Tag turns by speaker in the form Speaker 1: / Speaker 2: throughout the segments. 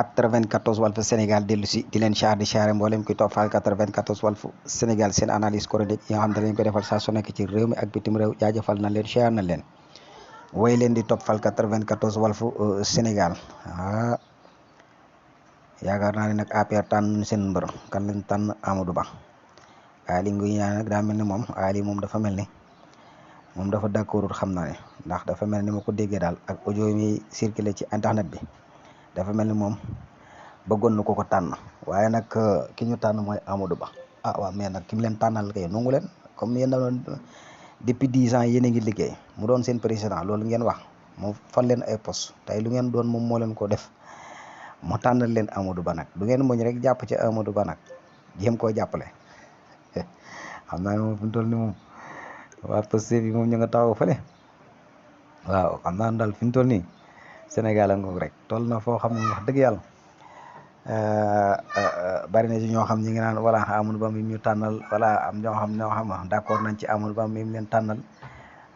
Speaker 1: 94 Walf Sénégal dellu si di leen char di chare mboolem kuy toppal 94 Walf Sénégal seen analyse chronique yi nga xam ne dañ ko defal saa su nekk ci réew mi ak bitim réew jaajëfal na leen char na leen woy leen di toppal 94 Walf Sénégal yaakaar naa ne nag APR tànn seen mbër kan lañ tànn Amadou Ba Aly Ngouille Ndiaye nag daa mel ni moom Aly moom dafa mel ni moom dafa d'accordul xam naa ne ndax dafa mel ni ma ko déggee daal ak audio yi circulé ci internet bi dafa mel ni moom bëggoon na ko tànn waaye nag ki ñu tànn mooy Amadou Ba waaw mais nag ki mu leen tànnal kay nangu leen comme yéen doon depuis 10 ans yéen a ngi liggéey mu doon seen président loolu ngeen wax mu fal leen ay poste tey lu ngeen doon moom moo leen ko def mu tànnal leen Amadou Ba nag du ngeen muñ rek jàpp ci Amadou Ba nag jéem koo jàppale xam naa ne moom fi mu toll ni moom waa Pastef bi moom ñu nga taxaw fële waaw xam naa daal fi mu toll nii Sénégal a ngoog rek toll na foo xam ne wax dëgg yàlla bari na ci ñoo xam ñi ngi naan voilà Amadou Ba mi ñu tànnal voilà am ñoo xam d'accord nañ ci Amadou Ba mi leen tànnal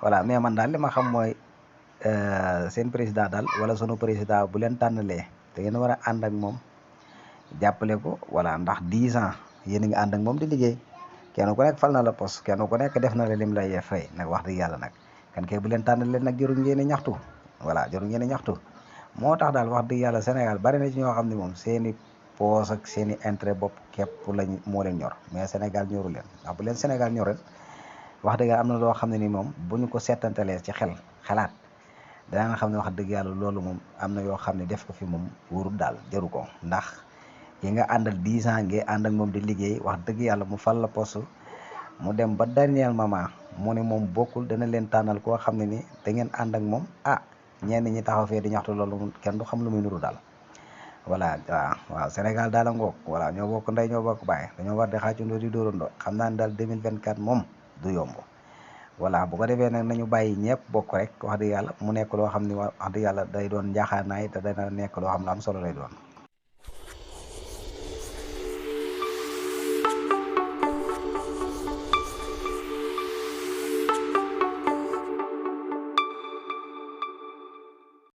Speaker 1: voilà mais man daal li ma xam mooy seen président daal wala sunu président bu leen tànnalee da ngeen war a ànd ak moom jàppale ko voilà ndax 10 ans yéen a ngi ànd ak moom di liggéey kenn ku nekk fal na la poste kenn ku nekk def na la lim lay fay nag wax dëgg yàlla nag kan kay bu leen tànnalee nag jarul ngeen a ñaxtu voilà jarul ngeen a ñaxtu moo tax daal wax dëgg yàlla Sénégal bari na ci ñoo xam ne moom seeni poos ak seeni intérêt bopp képp lañ moo leen ñor mais Sénégal ñoru leen ndax bu leen Sénégal ñor ren wax dëgg am na loo xam ne ni moom bu ñu ko seetantalee ci xalaat danga xam ne wax dëgg yàlla loolu moom am na yoo xam ne def ko fi moom wóorul daal jaru ko ndax yi nga àndal 10 ans ngi ànd ak moom di liggéey wax dëgg yàlla mu fal la poste mu dem ba dernier moment mu ne moom bokkul dana leen tànnal koo xam ne ni da ngeen ànd ak moom ñenn ñi taxaw fee di ñaxtu loolu kenn du xam lu muy nuru daal voilà waaw Sénégal daal a ngoog voilà ñoo bokk ndey ñoo bokk baay dañoo war di xaacundoo di dóorandoo xam naa ne daal 2024 moom du yomb voilà bu ko defee nag nañu bàyyi ñëpp bokk rek wax dëgg yàlla mu nekk loo xam ne wax dëgg yàlla day doon njaaxaanaay te dana nekk loo xam ne am solo lay doon